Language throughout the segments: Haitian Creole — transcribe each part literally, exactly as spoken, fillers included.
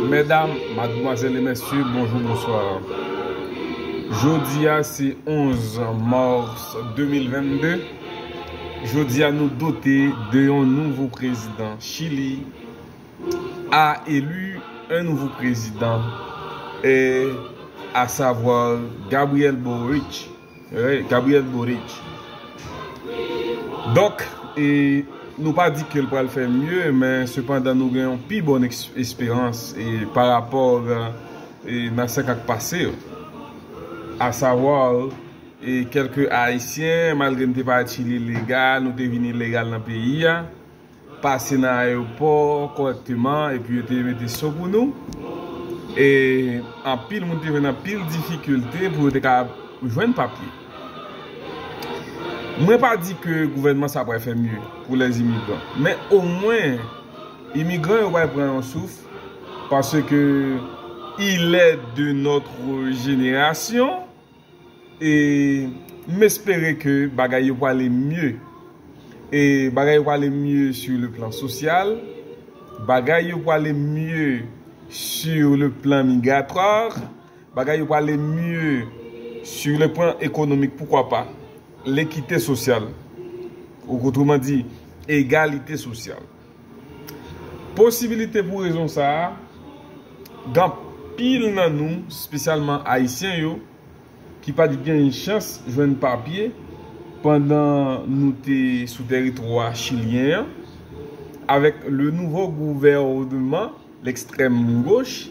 Medam, madmwazèl e mesye, bonjou, bonswa. Jodi a se onz mas de mil vennde. Jodi a nou dote de yon nouvo prezidan. Chili a élu un nouveau président, et à savoir Gabriel Boric. Wi, Gabriel Boric. Donk, e, nou pa di ke l pral fè mye, men sepandan nou gen yon pi bon eks-, esperans e, pa rapò e, nan senk an k pase yo. A savwa, e, kèlke Ayisyen, malgre n te parèt Chili legal, nou te vin ilegal nan peyi a, pase nan ayewopò kòrèkteman, epi yo te mete so pou nou. E anpil moun te jwenn anpil difikilte pou yo te ka jwenn papye. Mwen pa di ke gouvènman sa pral fè mye pou lèzimigran, men omwen imigran yo pral pran yon souf, paske il est de notre génération. E m espere ke bagay yo pwale mye. E bagay yo pwale mye sur le plan social. Bagay yo pwale mye sur le plan migratoire. Bagay yo pwale mye sur le plan économique, pourquoi pas. L'équité sociale. Ou, otreman di, egalite sosyal. Posibilite pou rezon sa a, gen anpil nan nou, espesyalman Ayisyen yo, ki pa t gen chans jwenn papye pandan nou te sou tèritwa chilyen an, avèk le nouvo gouvènman, l'extrême gauche,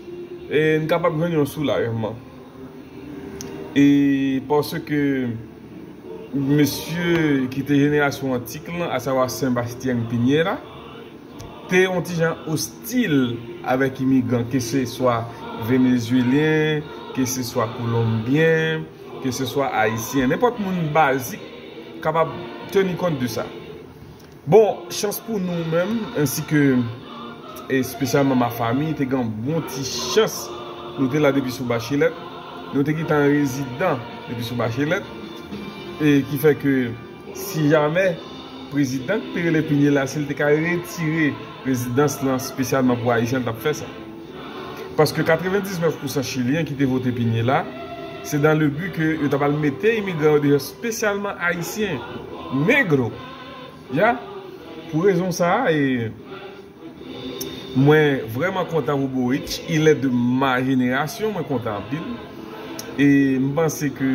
e n kapab jwenn yon soulajman. E paske mesye ki te jenerasyon antik lan, a savwa Sebastián Piñera, te yon ti jan ostil avèk imigran, ke se swa venezuelyen, ke se swa kolonbyen, ke se swa ayisyen. Nenpòt moun bazik kapab teni kont de sa. Bon, chans pou nou menm, ensi ke espesyalman ma fami, te gen yon bon ti chans. Nou te la depi sou Bachelet. Nou te gentan rezidan depi sou Bachelet. E ki fè ke si jamè prezidan ki te rele Piñera, si l te ka retire rezidans lan espesyalman pou Ayisyen, l t ap fè sa. Paske katrevendiznèf pousan Chilyen ki te vote Piñera, se dans le but ke yo ta pral mete imigran yo deyò, espesyalman Ayisyen, negro. Ya, pou rezon sa a, e, mwen vrèman kontan pou Boric. Il est de ma génération, mwen kontan anpil. E m panse ke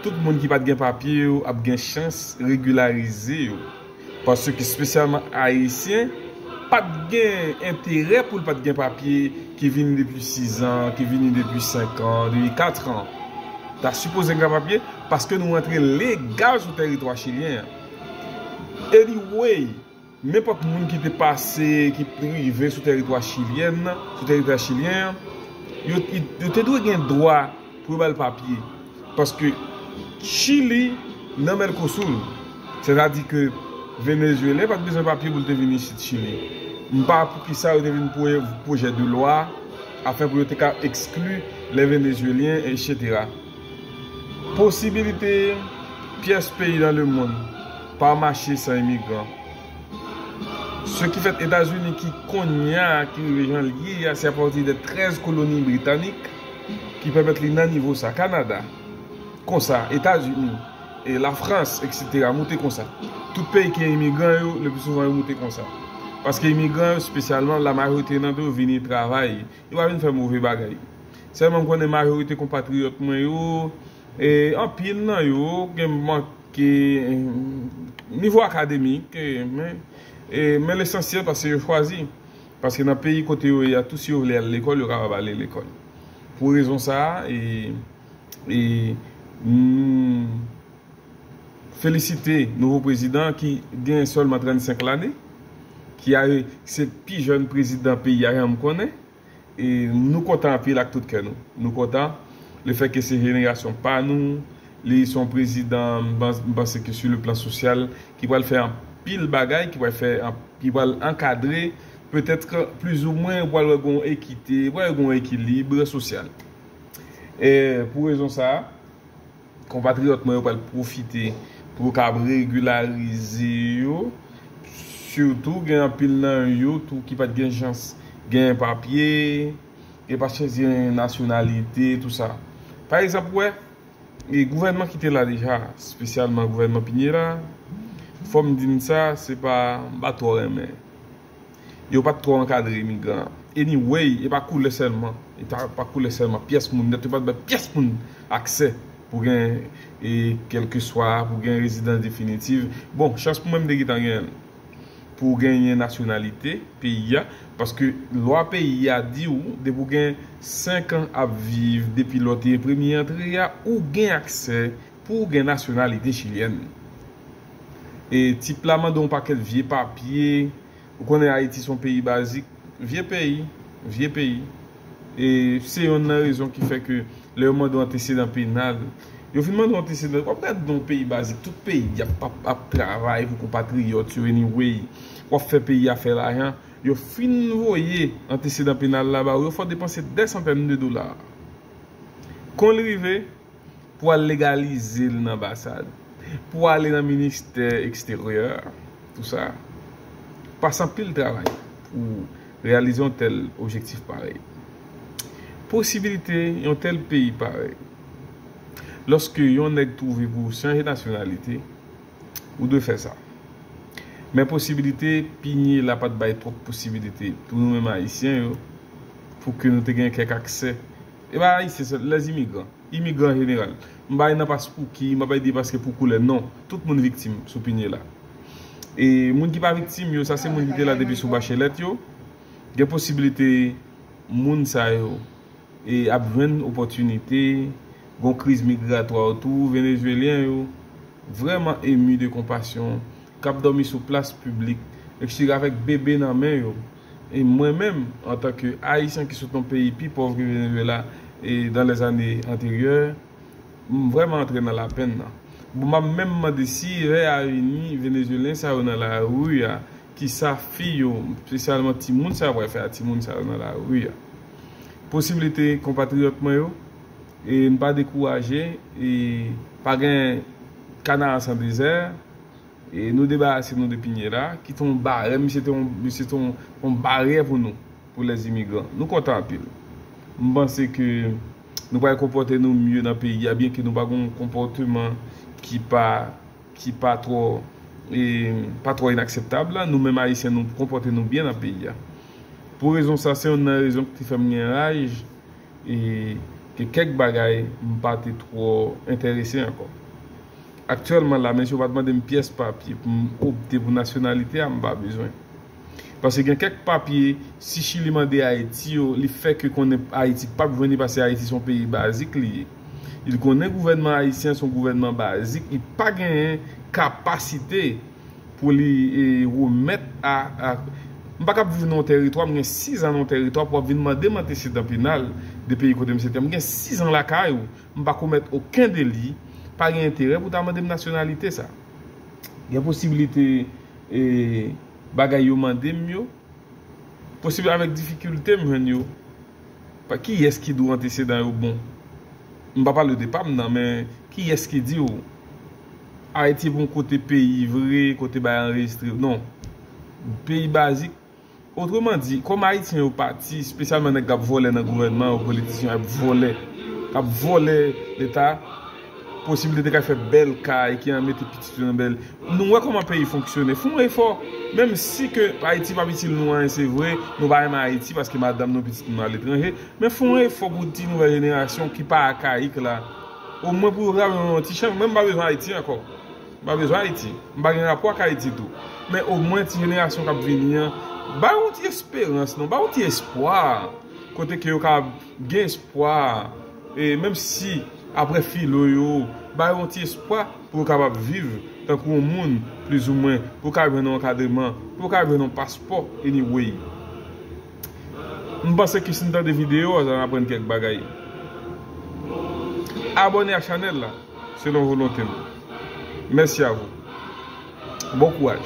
tout moun ki pa t gen papye yo ap gen chans regilarize yo. Paske espesyalman Ayisyen pa t gen enterè pou l pa t gen papye ki vini depi sizan, ki vini depi senkan, depi katran. Ta sipoze gen papye paske nou rantre legal sou tèritwa chilyen an. Anyway, nenpòt moun ki te pase, ki rive sou tèritwa chilyen, sou tèritwa chilyen an, yo, yo te dwe gen dwa pou yo ba l papye. Paske Chili nan Mercosur, sètadi ke Venezuelyen pa t bezwen papye pou l te vin isit Chili. M pa poukisa yo te vin pwoje, pwojè de lwa, afin pou yo te ka ekskli les Vénézuéliens, etsetera. Posibilite pyès peyi dans le monde pa mache san imigran. Ce qui fait Etazini ki kounye a ki rive jan l ye a, se apati de trèz koloni britanik ki pèmèt li nan nivo sa. Kanada, konsa, Etazini, e Lafrans, etsetera, moute konsa. Tout peyi ki gen imigran yo, le pli souvan yo moute konsa. Paske imigran yo, espesyalman, la majorite nan yo vini travay. Yo pa vin fè move bagay. Sèlman m konnen majorite konpatriyòt mwen yo, e anpil nan yo gen manke, eh, nivo akademik, eh, men, eh, men lesansyèl paske yo chwazi. Paske nan peyi kote yo ye a, tou si yo vle al lekòl, yo kapab ale lekòl. Pou rezon sa a, e, e, m felisite nouvo prezidan ki gen sèlman trannsenk lane, ki a, se pi jèn prezidan peyi a janm konnen. E nou kontan anpil ak tout kè nou. Nou kontan lefètke se jenerasyon pa nou, li se yon prezidan, m pans-, m panse ke sou le plan sosyal, ki pral fè anpil bagay, ki pral fè an-, ki pral ankadre, petèt, plizoumwen, pral wè gen yon ekite, pral gen yon ekilib sosyal. E pou rezon sa a, konpatriyòt mwen yo pral pwofite pou yo kab regilarize yo. Sitou, gen anpil nan yo tou ki pa t gen chans gen papye, e pa chanje nasyonalite, tou sa. Pa egzanp, ou wè, e gouvènman ki te la deja, espesyalman gouvènman Pinye la, fò m di n sa, se pa, m pa twò renmen. Yo pa t twò ankadre imigran. Anyway, e pa koulè sèlman. E ta, pa koulè sèlman. Pyès moun nèt, yo pa t bay pyès moun aksè pou gen, e, kèlkeswa, pou gen rezidans definitif. Bon, chans pou mwen, m te gentan genyen l. Pou w genyen nasyonalite peyi a, paske lwa peyi a di w, depi w gen senk an ap viv depi lè w te premye antre a, ou gen aksè pou w gen nasyonalite chilyèn. E tip la mande yon pakèt vye papye, ou konnen Ayiti se yon peyi bazik, vye peyi, vye peyi. E se yonn nan rezon ki fè ke lè yo mande w antesedan penal, yo fin mande w antesedan, w ap gade nan yon peyi bazik, tout peyi ap, ap, ap travay pou konpatriyòt yo, anyway. W ap fè peyi a fè lajan, yo fin voye antesedan penal la ba w, yo fè w depanse dè santèn de dola. Kon l rive, pou al legalize l nan anbasad, pou ale nan ministè eksteryè, tou sa, pase anpil travay pou reyalize yon tèl objektif parèy. Posibilite yon tèl peyi parèy, lòske yon nèg twouve pou chanje nasyonalite, ou dwe fè sa. Men posibilite, Pinye la pa t bay twòp posibilite pou nou menm Ayisyen yo, pou ke nou te gen kèk aksè. E pa Ayisyen sèl, lèzimigran. Imigran an jeneral. M pa nan pas pou ki, m pa di paske pou koulè, non. Tout moun viktim sou Pinye la. E moun ki pa viktim yo, sa se moun ki te la depi sou Bachelet yo. Gen posiblite moun sa yo e ap jwenn opòtinite, gon kriz migratwa otou, Venezwelyen yo vrèman emu de konpasyon, k ap dòmi sou plas piblik, etsetera, avèk bebe nan men yo. E mwen menm, antanke Ayisyen ki sot nan peyi pi pòv ke Venezuela, e dans les années antérieures, m vrèman antre nan lapenn nan. Bon, m ap menm mande si lè a vini, Venezwelyen sa yo nan lari a, ki sa fi yo, espesyalman timoun sa yo pral fè a timoun sa yo nan lari a. Posiblite konpatriyòt mwen yo, e n pa dekouraje, e pa gen Kanaan san dezè, e nou debarase nou de Pinye la, ki te yon barè, misye te yon, misye te yon, yon baryè pou nou, pou lèzimigran. Nou kontan anpil. M panse ke nou pral konpòte nou mye nan peyi a, byenke nou pa gen yon konpòteman ki pa, ki pa twò, e, pa twò inakseptab la. Nou menm Ayisyen, nou konpòte nou byen nan peyi a. Pou rezon sa, se youn nan rezon ki te fè m gen raj, e ke kèk bagay m pa te twò enterese ankò. Aktyèlman la, menm si yo pa t mande m pyès papye pou m opte pou nasyonalite a, m pa bezwen. Paske gen kèk papye, si Chili mande Ayiti yo, li fè ke konnen Ayiti p ap jwenn li paske Ayiti se yon peyi bazik li ye. Li konnen gouvènman ayisyen se yon gouvènman bazik, li pa genyen kapasite pou li, e, remèt a, a, m pa kab viv nan yon tèritwa, m gen sizan nan yon tèritwa pou w ap vin mande m antesedan penal de peyi kote m soti. M gen sizan lakay ou, m pa komèt okenn deli, pa gen enterè pou ta mande m nasyonalite sa. Gen posiblite, e, bagay yo mande m yo, posib avèk difikilte m jwenn yo. Pa, kiyès ki di w antesedan yo bon? M pa pale de pa m nan, men kiyès ki di w Ayiti pou yon kote peyi vre, kote bagay anrejistre? Non. Peyi bazik. Otreman di, kòm Ayisyen yo pati, espesyalman nèg k ap vòlè nan gouvènman yo, politisyen ap vòlè, k ap vòlè Leta, posiblite te ka fè bèl kay, ki an mete pitit yo nan bèl. Nou wè kòman peyi fonksyone. Fè yon efò. Menm si ke Ayiti p ap itil nou anyen, se vre, nou pa renmen Ayiti paske madanm nou, pitit nou aletranje, men fè yon efò pou ti nouvèl jenerasyon ki pa akayik la. Omwen pou yo ka jwenn yon ti chans. Mwen, m pa bezwen Ayiti ankò. M pa bezwen Ayiti. M pa gen rapò ak Ayiti tou. Men omwen ti jenerasyon k ap vini an, ba yo yon ti esperans, non, ba yo yon ti espwa. Kote ke yo ka gen espwa, e menm si apre filo yo, ba yo yon ti espwa pou yo kapab viv tankou yon moun, plizoumwen, pou yo ka jwenn yon ankadreman, pou yo ka jwenn yon paspò, anyway. M panse ke si n tande videyo a, sa n aprann kèk bagay. Abòne ak chanèl la, selon volonte m. Mèsi a vou. Bon kouraj.